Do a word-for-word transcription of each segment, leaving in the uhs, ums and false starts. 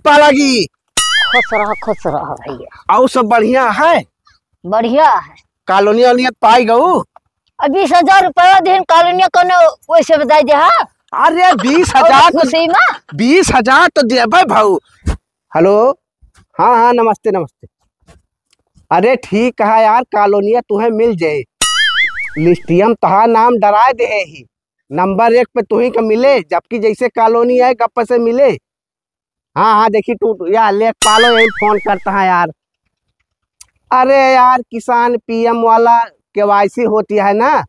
पालगी। खुश रह, खुश रह भैया। अउर सब बढ़िया है? बढ़िया है। कालोनिया वोनिया पाइ गऊ? अब बीस हजार रुपया दिन कालोनिया कने वैसे बताइ दे, हाँ? अरे बीस हजार अउर तो, खुशी में? बीस हजार तो देबे भाऊ। हेलो, हाँ, हाँ, नमस्ते, नमस्ते। अरे ठीक है यार, कालोनिया तुहे मिल जाए। लिस्टिया में तोहार नाम डराए देहे ही, नंबर एक पे तुही का मिले, जबकि जैसे कालोनी आए गप्प से मिले। हाँ, हाँ, देखी तू, तू, या लेखपालो यही फोन करता है यार। अरे यार, किसान पीएम वाला केवाईसी होती है ना,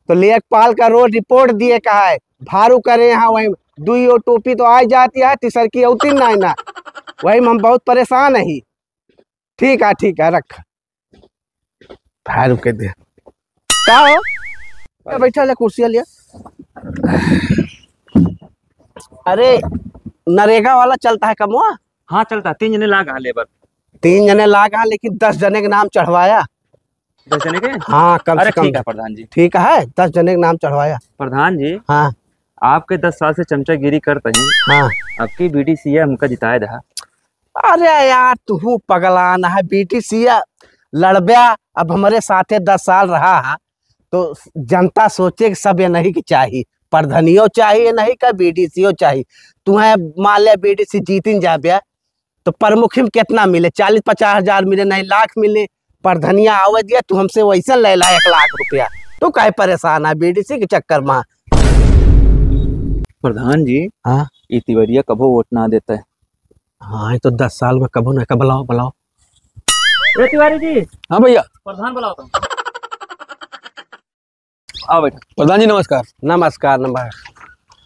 तो लेखपाल का रोज रिपोर्ट दिए का है, भारू करे यहाँ, वही दुई यो टोपी तो आ जाती है, तीसर की औती ना, ना, वही में हम बहुत परेशान है। ठीक है, ठीक है, रख। भाई रुके दे। का हो? ए, बैठा ले, कुर्सिया लिया। अरे, नरेगा वाला चलता है कमवा? हाँ, चलता है। तीन जने लाग हाँ लेबर। तीन जने लाग हाँ, लेकिन दस जने के नाम चढ़वाया। दस जने के? हाँ, कम अरे, से कम। ठीक है प्रधान जी। ठीक है, दस जने के नाम चढ़वाया। प्रधान जी, हाँ। आपके दस साल से चमचागिरी करत ही। हाँ। अब की बीडीसीए हमका जिताए दहा। अरे यार, तुहू पगलान है, बीडीसीए लड़ब्या, अब हमरे साथे दस साल रहा है, तो जनता सोचे कि सब ये नहीं कि चाही, प्रधनियो चाही ये नहीं का, बीडीसीओ चाही। तुहे मान ले बीडीसी जीतिन जाब्या, तो प्रमुखी में कितना मिले? चालीस पचास हजार मिले, नहीं लाख मिले। प्रधनिया आवे दिया, तू हमसे वैसे ले ला एक लाख रुपया, तू काहे परेशान है बीडीसी के चक्कर में? प्रधान जी, हाँ? ई तिवरिया कबो वोट ना देता है। हाँ, ये तो दस साल में कबो ना, कब बुलाओ, बुलाओ। ए तिवारी जी। हाँ भैया। प्रधान बुलाओ तुम। आओ बैठो। प्रधान जी नमस्कार। नमस्कार, नमस्कार।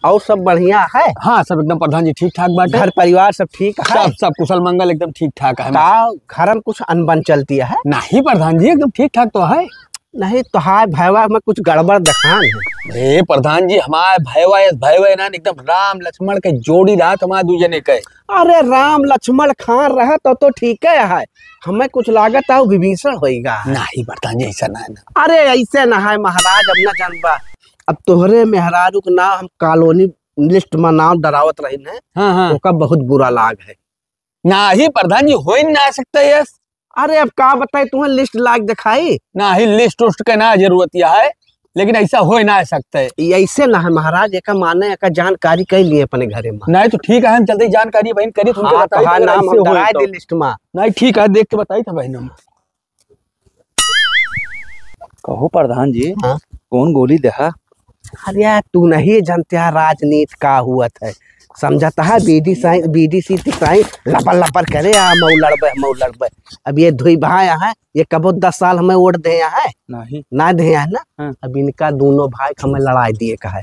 और सब बढ़िया है? हाँ, सब एकदम प्रधान जी ठीक ठाक बाटे। घर परिवार सब ठीक है? सब, सब कुशल मंगल एकदम ठीक ठाक है। का घर में कुछ अनबन चलती है? नहीं प्रधान जी, एकदम ठीक ठाक तो है। नहीं तो हाय भैवा में कुछ गड़बड़ दिखान है। अरे प्रधान जी, हमारे भैवा, यस भैवा ना एकदम राम लक्ष्मण के जोड़ी रहत हमारे दू जने के। अरे राम लक्ष्मण खान रहा तो, तो ठीक है, है। हमें कुछ लागत है वो विभीषण होइगा। नहीं प्रधान जी, ऐसा ना है ना। अरे ऐसे ना है महाराज, अब ना जानबा। अब तोहरे मेहरारू के नाम हम कॉलोनी लिस्ट में नाम डरावत रही ने, हाँ, हाँ। ओका बहुत बुरा लाग है। नहीं प्रधान जी, हो ही ना सकता यस। अरे अब का बताई तुम्हें, लिस्ट लाग दिखाई? नहीं, लिस्ट उस्ट के ना जरूरत यह है, लेकिन ऐसा हो ही ना सकता है। ये ऐसे ना है महाराज, एका माने एका जानकारी कई लिए अपने घरे में। नहीं तो ठीक है, हम चलते ही जानकारी बहन करी, तुमके हाँ, बताई तो हाँ, अगर नाम ऐसे हम होई डराए तो। दे लिस्ट में। नहीं ठीक है, देख के बताई था बहन हम। कहो प्रधान जी, हाँ? कौन गोली देहा? अरे यार, तू नहीं जानते यार राजनीति का हुआ था, समझता है? बीडी साई, बीडीसी ती साई लपर लपर करे, आ मऊ लड़बे, मऊ लड़बे। अब ये दुई भाई हैं, ये कबो दस साल हमें वोट दे हैं? नहीं। ना दे हैं ना? हाँ। अब इनका दोनों भाई हमें लड़ाई दिए का है।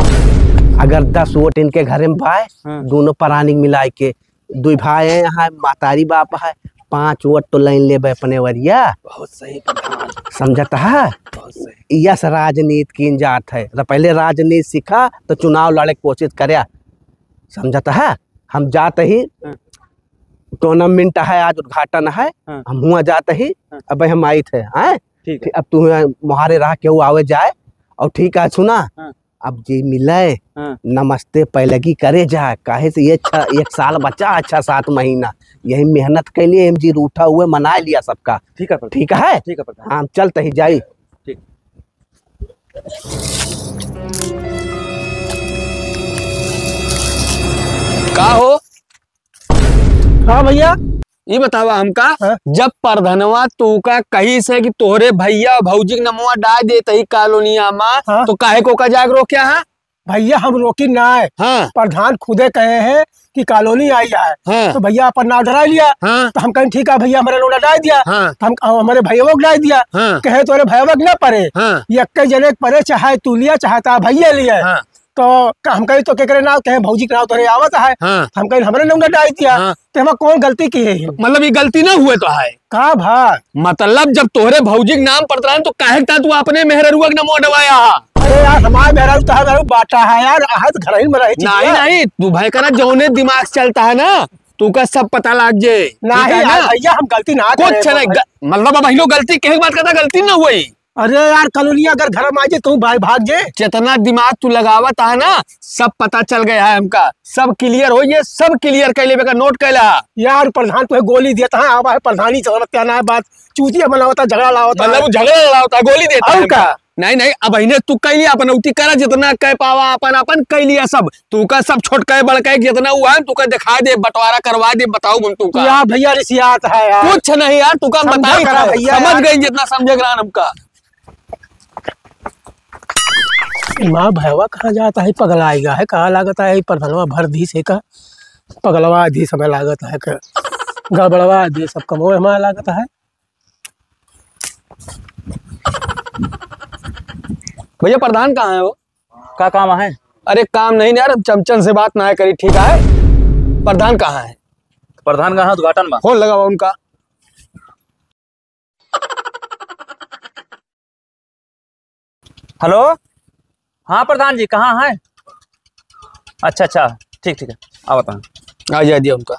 अगर दस वोट इनके घर में पाए, हाँ। दोनों परानी मिलाए के, दुई भाई हैं यहाँ, महतारी बाप है, पाँच वोट तो लाइन लेबे अपने वरिया। बहुत सही प्रधान। समझता है? बहुत सही। यस राजनीति की जात है। र-, पहले राजनीति सीखा तो चुनाव लड़े के कोशिश करया। समझता है? हम जात ही हाँ। टूर्नामेंट है, आज उद्घाटन है, हाँ। हम हुआ जात ही, हाँ। अब हम आइत है, हैं? ठीक है। अब तू मुहारे रहा केहू आवे जाए, और ठीक है, सुना? हाँ। अब जे मिले, हाँ। नमस्ते पैलगी करे जा, काहे से ये छ-, एक साल बचा है, छह सात महीना, यही मेहनत के लिए एम जी रूठा हुए मना लिया सबका। ठीक है प्रधान। ठीक है? ठीक है प्रधान। हाँ, चलते ही जाई। ठीक। का हो? हाँ भैया। ई बतावा हमका, हाँ? जब प्रधनवा तू का कही से कि तोहरे भैया भौजी के नमवा डाल देत ही कॉलोनिया मा, हाँ? तो काहे को का जाग रोक्या है? भैया हम रोकी ना है। हाँ। प्रधान खुदे कहे हैं कि कॉलोनी आई है। हाँ। तो भैया अपन नाव डरा लिया। हाँ। तो हम कहें ठीक है भैया, हमारे लोग डाल दिया। हाँ। तो हम, हमारे भैया को डाल दिया। हाँ। कहे तोरे भैया के ना परे। हाँ। ये एक जने के परे, चाहे तू लिया, चाहे ता भैया लिया। हाँ। तो का-, हम कही तो केकरे नाव, कहे भौजी के नाव तोरे आवत है। हाँ। हम कही हमरे नाव ना डाल दिया। हाँ। तो हम कौन गलती की है? मतलब ये गलती ना हुए तो है। का भा? मतलब जब तोहरे भौजी के नाम पड़त रहा तो काहे का तू अपने मेहररुआ के नाम डवाया हा? अरे यार, हमारे मेहरारू तो हमारे बाटा है यार, आज घर ही में रहे नहीं, चीज़। नहीं, तू भाई करा जौने दिमाग से चलता है ना, तू का सब पता लाग जे। ठीक नहीं है यार, ना? भैया हम गलती ना करे कुछ नहीं, भाई। ग-, मतलब अब हम लोग गलती, कहे के बात करता गलती ना हुई। अरे यार, कॉलोनिया अगर घर में आ जाए, कहूँ भाई भाग जाए। जितना दिमाग तू लगावत है ना, सब पता चल गया है हमका, सब clear हो, ये सब clear कर लेबे का, note कर ला। यार प्रधान, तुहे गोली देता है, आवा है प्रधानी, चलत क्या ना है बात, चूतिया बनावता, झगड़ा लावता है। मतलब, झगड़ा लावता है, गोली देता है और हमका। का? नहीं, नहीं, अब इन्हें तू कह लिया, अपन उठी करा, जितना कह पावा, अपन, अपन कह लिया सब। तू का सब छोटका है, बड़का है, जितना हुआ है, तू का दिखा दे, बंटवारा करवा दे, बताओ हम तू का। यार भैया, रिसियात है यार। कुछ नहीं यार, तू का समझा बताई करा है, भैया समझ यार। गई जितना समझे करा हमका। माँ भैया कहाँ जाता है, पगला आएगा है, कहाँ लागत है, प्रधानवा भर दी से का, पगलवा दी समय लागत है का, गड़बड़वा दी सब कमो हमारा लागत है। भैया, प्रधान कहाँ है वो? का काम है? अरे, काम नहीं यार, हम चमचन से बात ना करी, ठीक है? प्रधान कहाँ है? प्रधान कहाँ है? उद्घाटन में। फोन लगावा उनका। हेलो, हाँ प्रधान जी, कहाँ हैं? अच्छा, अच्छा, ठीक, ठीक है, आवत हैं। आ जा दिया उनका।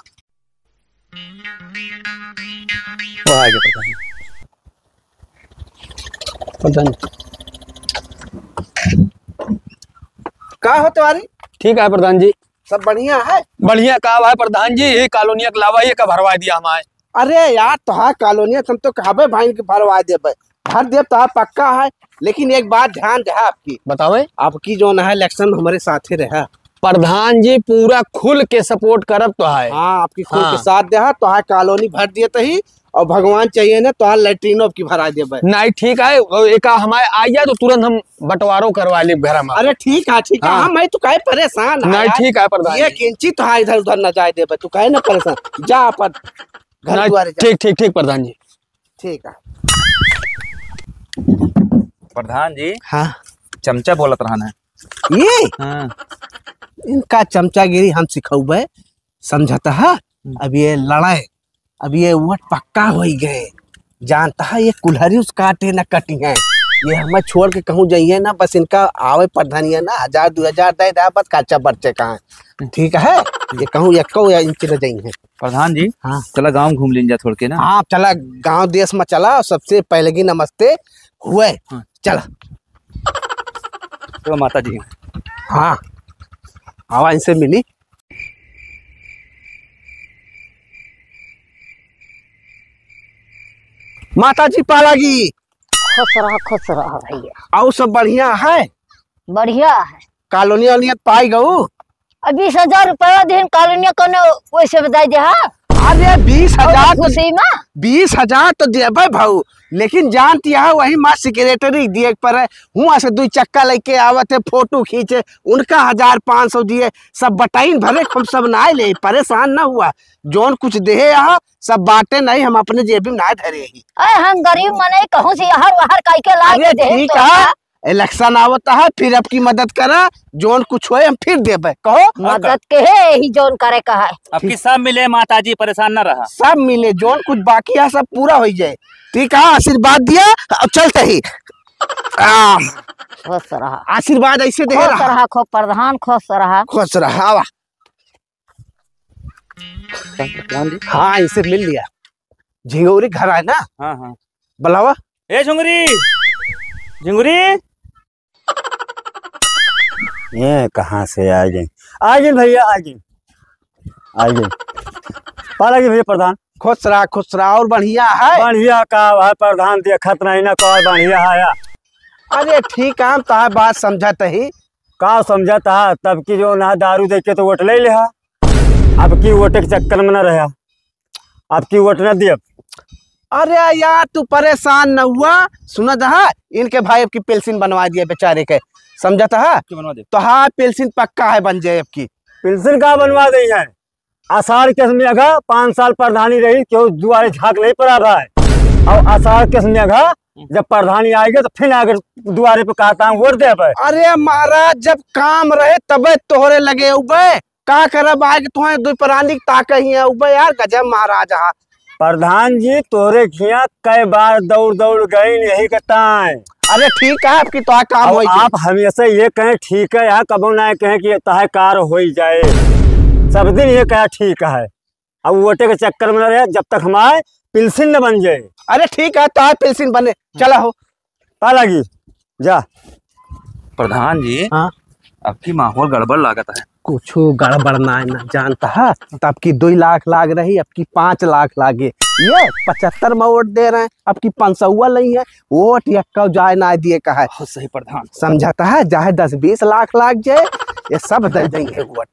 वो आ गया प्रधान। प्रधान। का हो तिवारी? ठीक है प्रधान जी। सब बढ़िया है? बढ़िया का है प्रधान जी, ये कॉलोनिया के लावा, ये का भरवा दिया हमारे। अरे यार, तोहार कॉलोनिया हम तो कहबे भाई कि भरवा देबे, भर देब, तोहार पक्का है। लेकिन एक बात ध्यान देहा आपकी। बतावे? आपकी जौन है election में हमरे साथे रहा। प्रधान जी पूरा खुल के support करब तोहार। हाँ, आपकी खुल के हाँ। साथ देहा, तोहार कॉलोनी भर दिए तही, और भगवान चाहिए ना, तोहार latrine अब की भरा देबे। नहीं, ठीक है, वो एक हमारे आ जाए तो तुरंत हम बंटवारो करवा लेब घर में। अरे ठीक है, ठीक है, हाँ। हाँ, मैं तो काहे परेशान है नहीं, यार? ठीक है प्रधान ये जी। एक इंची तोहार इधर उधर न जाए देबे, तू काहे ना परेशान? जा अपन घर नहीं, दुआरे जा। ठीक, ठीक, ठीक प्रधान जी। ठीक है। प्रधान जी, हाँ। चमचा बोलत रहन है। ये? हाँ। इनका चमचागिरी हम सिखौबे, समझता है? हम्म। अब ये लड़े, अब ये वोट पक्का होई गए, जानता है ये कुल्हरी उस काटे न कटी हैं, ये हमें छोड़ के कहूँ जाइए ना, बस इनका आवे प्रधानिया ना, हजार दो हजार दे दे, बस खर्चा बर्चे का है, ठीक है, ये कहूँ एको या इंच न जाई है। प्रधान जी, हाँ। चला गाँव घूम लीन जा थोड़ के ना। हाँ, चला गाँव देश में चला, सबसे पहले की नमस्ते हुए। हाँ। चला। तो माता जी। हाँ, आवा इनसे मिली। माता जी पालागी। खुश रहा, खुश रहा भैया। और सब बढ़िया है? बढ़िया है। कॉलोनी वॉलोनी पाई गऊ? अब बीस हजार रुपया दिन कॉलोनी कोनो वैसे बताई दे, हाँ? अरे, बीस हजार और तो, खुशी में? बीस हजार तो देबे भाऊ, लेकिन जानती है, वही माँ secretary दिए पर है, हुआ से दुई चक्का लेके आवत है, फोटो खींचे, उनका हजार पाँच सौ दिए, सब बटाइन भरे, हम सब ना ले, परेशान ना हुआ, जौन कुछ देहे यहाँ, सब बाटे नहीं, हम अपने जेबी में ना धरे ही। अरे, हम गरीब मनई कहूँ से यहाँ वहाँ काई के ला अरे, के देहे ठीक तो है, का? Election आवत है, फिर आपकी मदद करा, जौन कुछ होए हम फिर देबे। कहो। मदद के है, यही जौन करे का है। आपकी सब मिले माता जी, परेशान ना रहा। सब मिले, जौन कुछ बाकी है सब पूरा हो जाए। ठीक है, आशीर्वाद दिया, अब चलते ही। आ, खुश रहा। आशीर्वाद ऐसे दे खुश रहा। रहा, खूब प्रधान खुश रहा। खुश रहा, आवा। हाँ, इनसे मिल लिया। झिंगुरी घर आए ना? हाँ, हाँ। बुलावा। ए झिंगुरी, झिंगुरी। ये कहाँ से आ गए? आ गए भैया, आ गए, आ गए। पाला जी भैया प्रधान। खुश रहा, खुश रहा। और बढ़िया है? बढ़िया का है प्रधान, देखत नहीं ना, का बढ़िया है या? अरे ठीक है, हम तोहार बात समझत ही। का समझत हा? तब की जो ना दारू देख के तो वोट ले लिहा, अब की वोट के चक्कर में ना रहा, अब की वोट ना दियब। अरे यार, तू परेशान न हुआ, सुनत हा, इनके भाई अब की पेंसिन बनवा दिया बेचारे के, समझत हा? के बनवा दे। तो हाँ, पेंसिन पक्का है, बन जाए अब की। पेंसिन का बनवा दे है? आषाढ़ के मेघा पाँच साल प्रधानी रही, केहू दुआरे झाँक नहीं पड़ा भाई। और आषाढ़ के मेघा जब प्रधानी आएगा तो फिर आगे दुआरे पे कहता हूँ वोट दे भाई। अरे महाराज, जब काम रहे तबे तोहरे लगे उबे, का करब आए के तुहें दुई प्राणी ताके ही है उबे यार, गजब महाराज हा। प्रधान जी, तोहरे खिया कई बार दौड़ दौड़ गई यही के ताए। अरे ठीक है, आपकी तो काम अब होई गई। आप हमेशा ये कहें ठीक है यार, कबो ना कहें कि ये तहे कार होई जाए, सब दिन ये कहा ठीक है। अब वोटे के चक्कर में न रहे, जब तक हमारे पेंसिन न बन जाए। अरे ठीक है, तो आज पेंसिन बने, चला हो। का लागी? जा। प्रधान जी, हाँ? अब की माहौल गड़बड़ लागत है। कुछो गड़बड़ ना, ना जानता है, तब की दुई लाख लाग रही, अब की पाँच लाख लागे। ये पचहत्तर में वोट दे रहे हैं, अब की पाँच सौ लई है, वोट यक्का जाए ना दिए का है। बहुत सही प्रधान। समझता है, चाहे दस बीस लाख लाग जाए, ये सब दे देंगे वोट।